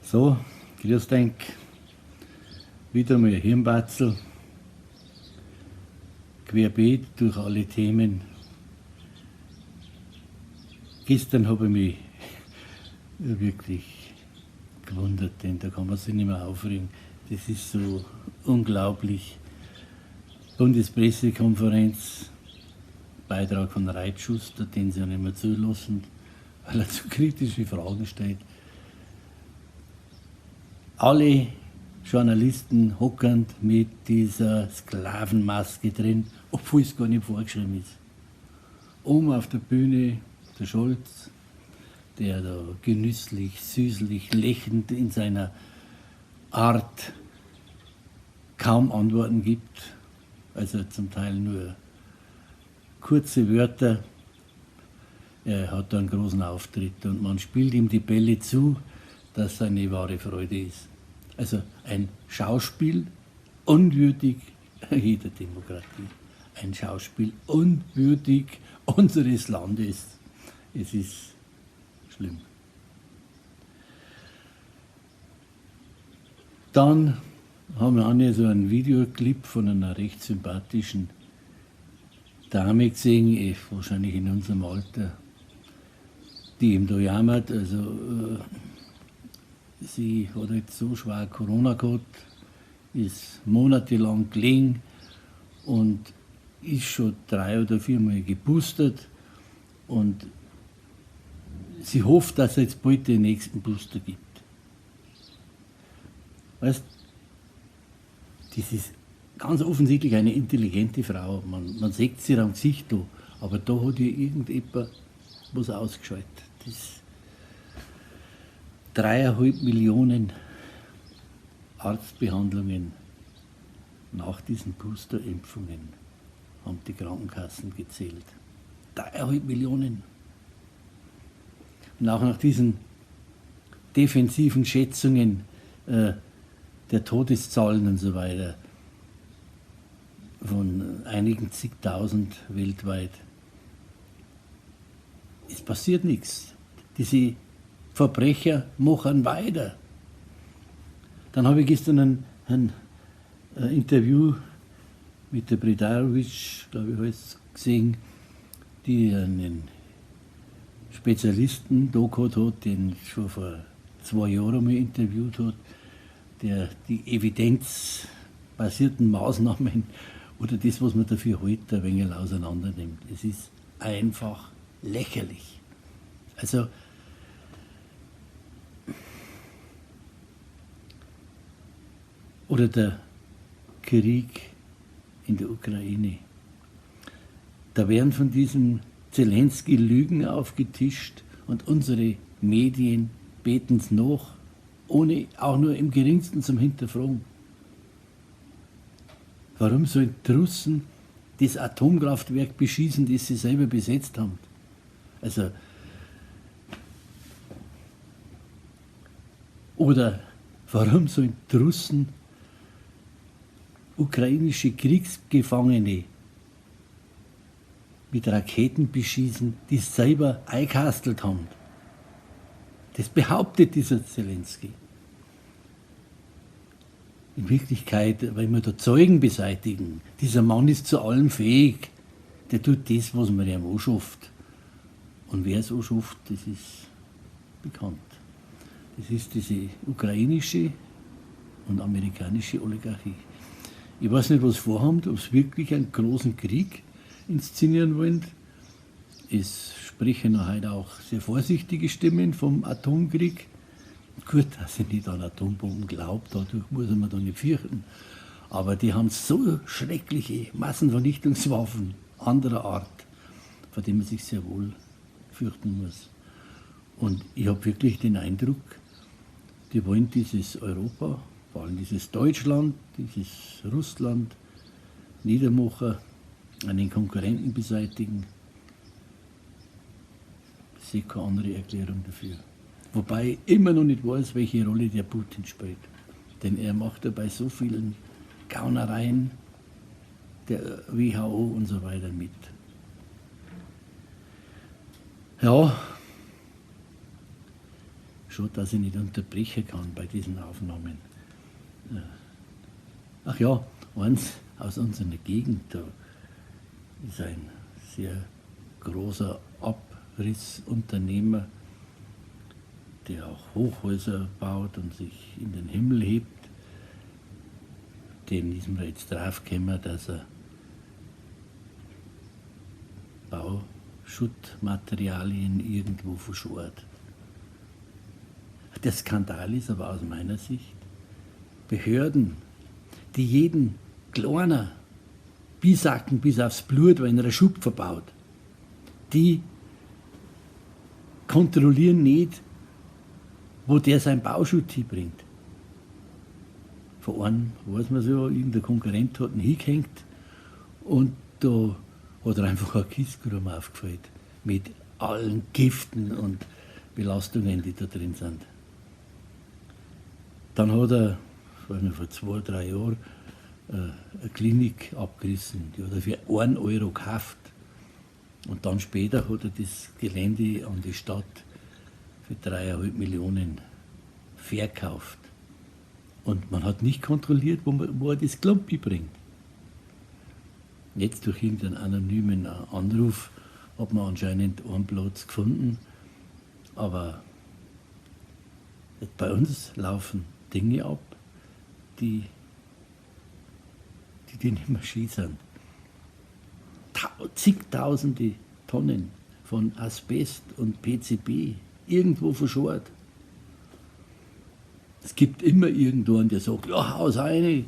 So, grüß denk. Wieder mal ein Hirnbatzel. Querbeet durch alle Themen. Gestern habe ich mich wirklich gewundert, denn da kann man sich nicht mehr aufregen. Das ist so unglaublich. Bundespressekonferenz, Beitrag von Reitschuster, den sie ja nicht mehr zulassen, weil er zu kritische Fragen stellt. Alle Journalisten hockend mit dieser Sklavenmaske drin, obwohl es gar nicht vorgeschrieben ist. Oben auf der Bühne der Scholz, der da genüsslich, süßlich, lächelnd in seiner Art kaum Antworten gibt, also zum Teil nur kurze Wörter. Er hat da einen großen Auftritt und man spielt ihm die Bälle zu, dass seine wahre Freude ist. Also ein Schauspiel unwürdig jeder Demokratie. Ein Schauspiel unwürdig unseres Landes. Es ist schlimm. Dann haben wir auch noch so einen Videoclip von einer recht sympathischen Dame gesehen, wahrscheinlich in unserem Alter, die ihm da jammert. Also sie hat jetzt so schwer Corona gehabt, ist monatelang gelegen und ist schon 3 oder 4 Mal geboostert und sie hofft, dass es jetzt bald den nächsten Booster gibt. Weißt, das ist ganz offensichtlich eine intelligente Frau. Man sieht sie am Gesicht da, aber da hat ihr irgendjemand was ausgeschaltet. Das 3,5 Millionen Arztbehandlungen nach diesen Boosterimpfungen haben die Krankenkassen gezählt. 3,5 Millionen. Und auch nach diesen defensiven Schätzungen der Todeszahlen und so weiter von einigen zigtausend weltweit. Es passiert nichts. Diese Verbrecher machen weiter. Dann habe ich gestern ein Interview mit der Preradović, glaube ich, heißt es, gesehen, die einen Spezialisten da gehabt hat, den schon vor 2 Jahren mal interviewt hat, der die evidenzbasierten Maßnahmen oder das, was man dafür hält, ein wenig auseinander nimmt. Es ist einfach lächerlich. Also, oder der Krieg in der Ukraine. Da werden von diesem Zelensky Lügen aufgetischt und unsere Medien beten's nach, ohne auch nur im geringsten zum Hinterfragen. Warum sollen die Russen das Atomkraftwerk beschießen, das sie selber besetzt haben? Also, oder warum sollen die Russen ukrainische Kriegsgefangene mit Raketen beschießen, die sie selber eingekastelt haben? Das behauptet dieser Zelensky. In Wirklichkeit, weil wir da Zeugen beseitigen. Dieser Mann ist zu allem fähig. Der tut das, was man ihm anschafft. Und wer es anschafft, das ist bekannt. Das ist diese ukrainische und amerikanische Oligarchie. Ich weiß nicht, was sie vorhaben, ob sie wirklich einen großen Krieg inszenieren wollen. Es sprechen heute auch sehr vorsichtige Stimmen vom Atomkrieg. Gut, dass ich nicht an Atombomben glaub, dadurch muss man da nicht fürchten. Aber die haben so schreckliche Massenvernichtungswaffen anderer Art, vor denen man sich sehr wohl fürchten muss. Und ich hab wirklich den Eindruck, die wollen dieses Europa, vor allem dieses Deutschland, dieses Russland niedermachen, einen Konkurrenten beseitigen. Ich sehe keine andere Erklärung dafür. Wobei ich immer noch nicht weiß, welche Rolle der Putin spielt. Denn er macht ja bei so vielen Gaunereien der WHO und so weiter mit. Ja, Schon, dass ich nicht unterbrechen kann bei diesen Aufnahmen. Ach ja, eins aus unserer Gegend, da ist ein sehr großer Abrissunternehmer, der auch Hochhäuser baut und sich in den Himmel hebt. Dem ist mir jetzt draufgekommen, dass er Bauschuttmaterialien irgendwo verschort. Der Skandal ist aber aus meiner Sicht, Behörden, die jeden kleinen Bisacken bis aufs Blut, wenn er einen Schub verbaut, die kontrollieren nicht, wo der seinen Bauschutt hinbringt. Von einem weiß man so, irgendein Konkurrent hat ihn hingehängt und da hat er einfach eine Kiste aufgefüllt mit allen Giften und Belastungen, die da drin sind. Dann hat er, weiß nicht, vor 2, 3 Jahren, eine Klinik abgerissen. Die hat er für 1 Euro gekauft. Und dann später hat er das Gelände an die Stadt für 3,5 Millionen verkauft. Und man hat nicht kontrolliert, wo er das Klumpi bringt. Jetzt durch irgendeinen anonymen Anruf hat man anscheinend einen Platz gefunden. Aber bei uns laufen Dinge ab, die nicht mehr schön sind. Zigtausende Tonnen von Asbest und PCB irgendwo verschort. Es gibt immer irgendeinen, der sagt, ja, haus rein,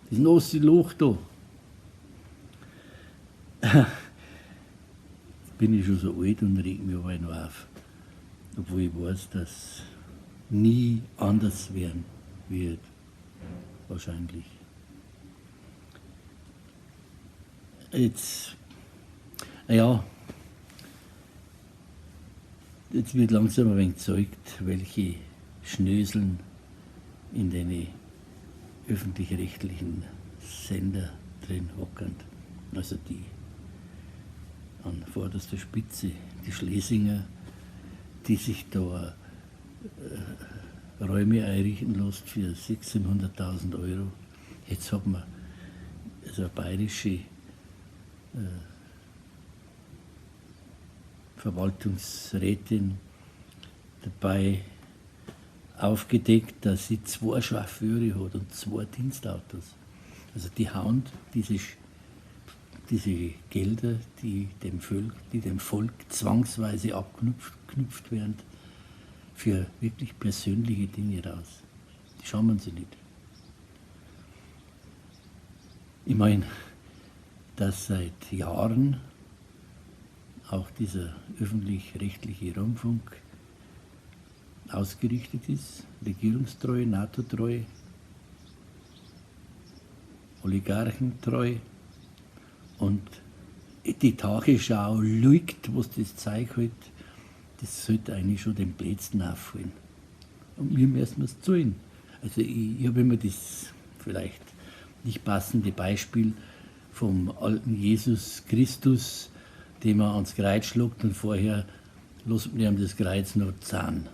das nasse Loch da. Jetzt bin ich schon so alt und reg mich aber noch auf. Obwohl ich weiß, dass nie anders werden wird. Wahrscheinlich. Jetzt, naja, jetzt wird langsam ein wenig gezeigt, welche Schnöseln in den öffentlich-rechtlichen Sender drin hocken. Also die an vorderster Spitze, die Schlesinger, die sich da Räume einrichten lässt für 600.000, 700.000 Euro. Jetzt hat man also eine bayerische Verwaltungsrätin dabei aufgedeckt, dass sie 2 Chauffeure hat und 2 Dienstautos. Also die hauen diese Gelder, die dem Volk zwangsweise abgeknüpft werden, für wirklich persönliche Dinge raus. Die schauen wir sie nicht. Ich meine, dass seit Jahren auch dieser öffentlich-rechtliche Rundfunk ausgerichtet ist, regierungstreu, NATO-treu, oligarchentreu, und die Tagesschau lügt, was das Zeug hält, das sollte eigentlich schon den Plätzen auffallen. Und wir müssen es zahlen. Also ich habe immer das vielleicht nicht passende Beispiel vom alten Jesus Christus, den man ans Kreuz schlagt und vorher lässt man ihm das Kreuz noch zahlen.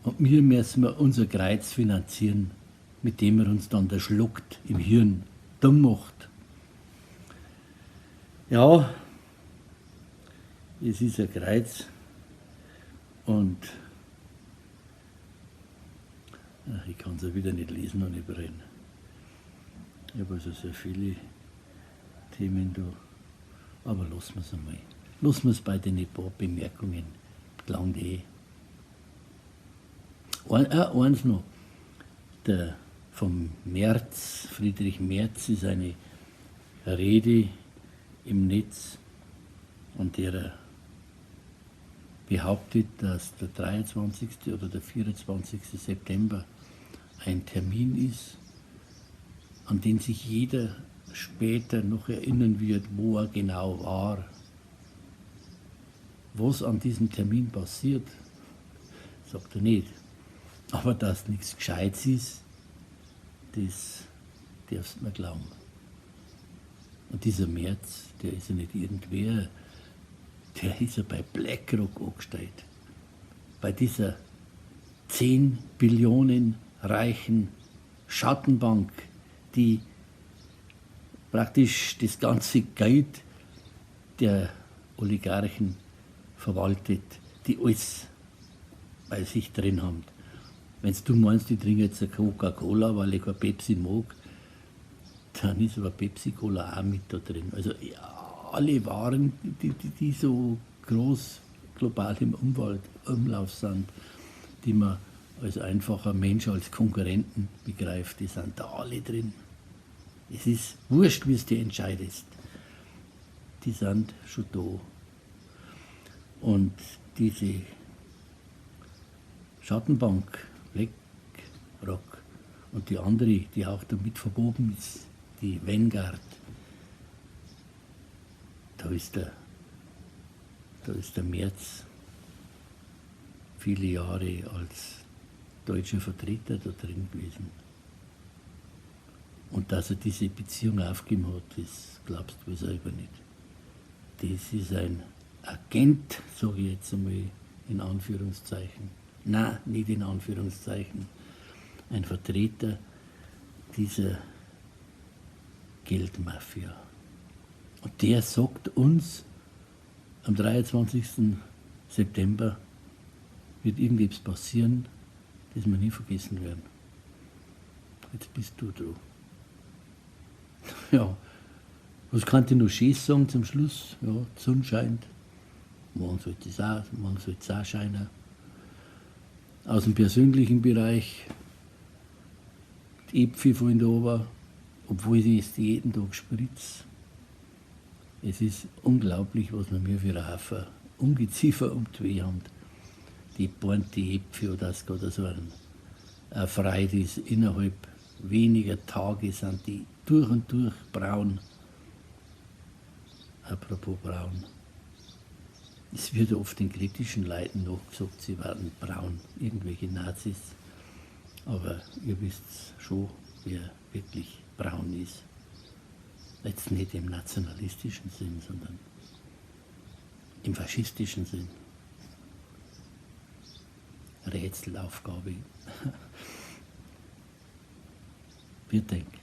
Und wir müssen unser Kreuz finanzieren, mit dem er uns dann der schluckt im Hirn, dumm macht. Ja, es ist ein Kreuz und ach, ich kann's ja wieder nicht lesen und überreden. Ich habe also sehr viele Themen da, aber lassen wir's einmal. Lassen wir's bei den paar Bemerkungen. Gelangt eh. Eins noch, der vom Merz, Friedrich Merz, ist eine Rede im Netz, an der er behauptet, dass der 23. oder der 24. September ein Termin ist, an den sich jeder später noch erinnern wird, wo er genau war. Was an diesem Termin passiert, sagt er nicht. Aber dass nichts Gescheites ist, das darfst du mir glauben. Und dieser Merz, der ist ja nicht irgendwer, der ist ja bei BlackRock angestellt. Bei dieser 10 Billionen reichen Schattenbank, die praktisch das ganze Geld der Oligarchen verwaltet, die alles bei sich drin haben. Wenn du meinst, ich trinke jetzt eine Coca-Cola, weil ich keine Pepsi mag, dann ist aber Pepsi-Cola auch mit da drin. Also ja, alle Waren, die so groß global im Umlauf sind, die man als einfacher Mensch, als Konkurrenten begreift, die sind da alle drin. Es ist wurscht, wie es dir entscheidest. Die sind schon da. Und diese Schattenbank, BlackRock und die andere, die auch damit verwoben ist, die Vanguard, da ist der Merz viele Jahre als deutscher Vertreter da drin gewesen. Und dass er diese Beziehung aufgegeben hat, das glaubst du selber nicht. Das ist ein Agent, sage ich jetzt einmal in Anführungszeichen. Nein, nicht in Anführungszeichen. Ein Vertreter dieser Geldmafia. Und der sagt uns, am 23. September wird irgendetwas passieren, das wir nie vergessen werden. Jetzt bist du dran. Ja, was kann ich noch schön sagen zum Schluss? Ja, die Sonne scheint. Morgen sollte es auch scheinen. Aus dem persönlichen Bereich, die Äpfel fallen da runter, obwohl ich es jeden Tag spritze. Es ist unglaublich, was man mir für einen Haufen Ungeziefer um die Weh haben. Die bohren die Äpfel oder das oder so eine Freude ist. Innerhalb weniger Tage sind die durch und durch braun. Apropos braun. Es wird oft den kritischen Leuten nachgesagt, sie werden braun, irgendwelche Nazis. Aber ihr wisst schon, wer wirklich braun ist. Jetzt nicht im nationalistischen Sinn, sondern im faschistischen Sinn. Rätselaufgabe. Wir denken.